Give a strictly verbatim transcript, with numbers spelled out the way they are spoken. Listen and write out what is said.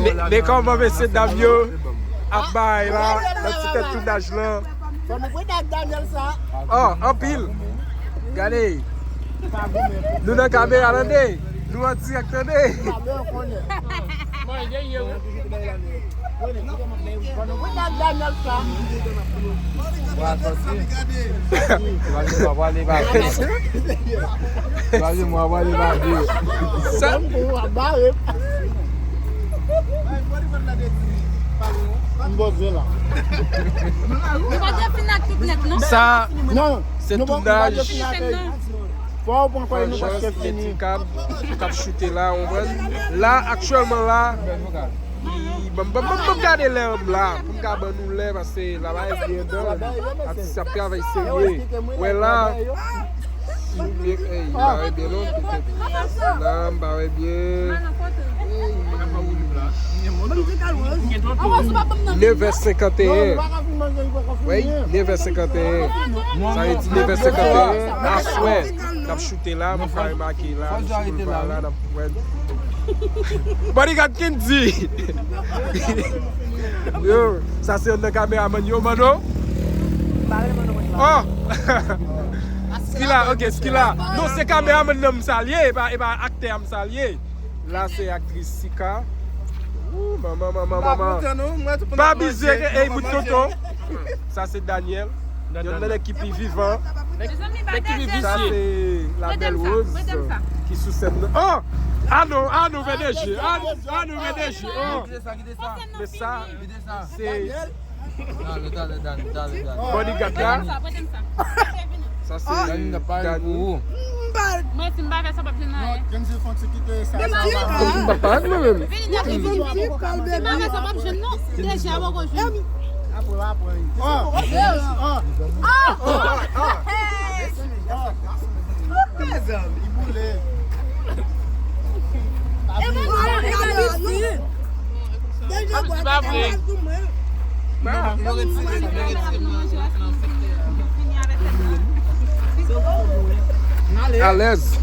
Men kòman mesye dam yo ap bay la nan ti tèt tounaj lan. Fò nou pran dat Daniel sa. Oh, anpil. Gade. Nou nan kamera tande. Nou an dirèk tande. Fò nou pran dat Daniel sa. Wa sòti. Wa li, wa li, wa li. Wa li, wa li, wa li. Sa. M poze la. Nou pa gen fin ak tout nèt, non? Sa, non, se tounaj. Fò w pran kòy nou paske fini. K ap, k ap choute la, ou konprann? La, aktyèlman la, ban m, ban m, ban m, ban m gade lè m la, pou m ka ban nou lè, paske la bagay byen dan. Atis ap travay serye. Wè la, Ey, m pa wè byen non, petèt. Non, m pa wè byen. Nevè senkanteyen. Wi, nevè senkanteyen. Sa vle di nevè senkanteyen aswè. N ap choute la, nou ka remake la, nou sou boulva la, n ap wè. Bodyguard Kendy. Yo, sa se youn nan kameramann yo, mano. Oh! Skila, ok, Skila. Non, se kameramann nan m salye, e pa, e pa aktè a m salye. La, se aktris Sika. Ou, manman, manman, manman. Pa bizye, ey, bout tonton. Sa se Daniel. Youn nan nèg ki pi vivan. Sa se la bèl Rose ki sou sèn nan. Oh! Ah non, ah non, V D G. Ah non, V D G. Oh! Men sa, se bodyguard la. Sa se Dani. Mwen, si m pa fè sa, p ap jwenn anyen. Kendy fon ti kite sa. M pa pale mwen menm. Vini, Kendy. Si m pa fè sa, p ap jwenn, non. Deja, poko jwenn. Apre, apre. Oh! Oh! Oh! Oh! Li boule. Alèz.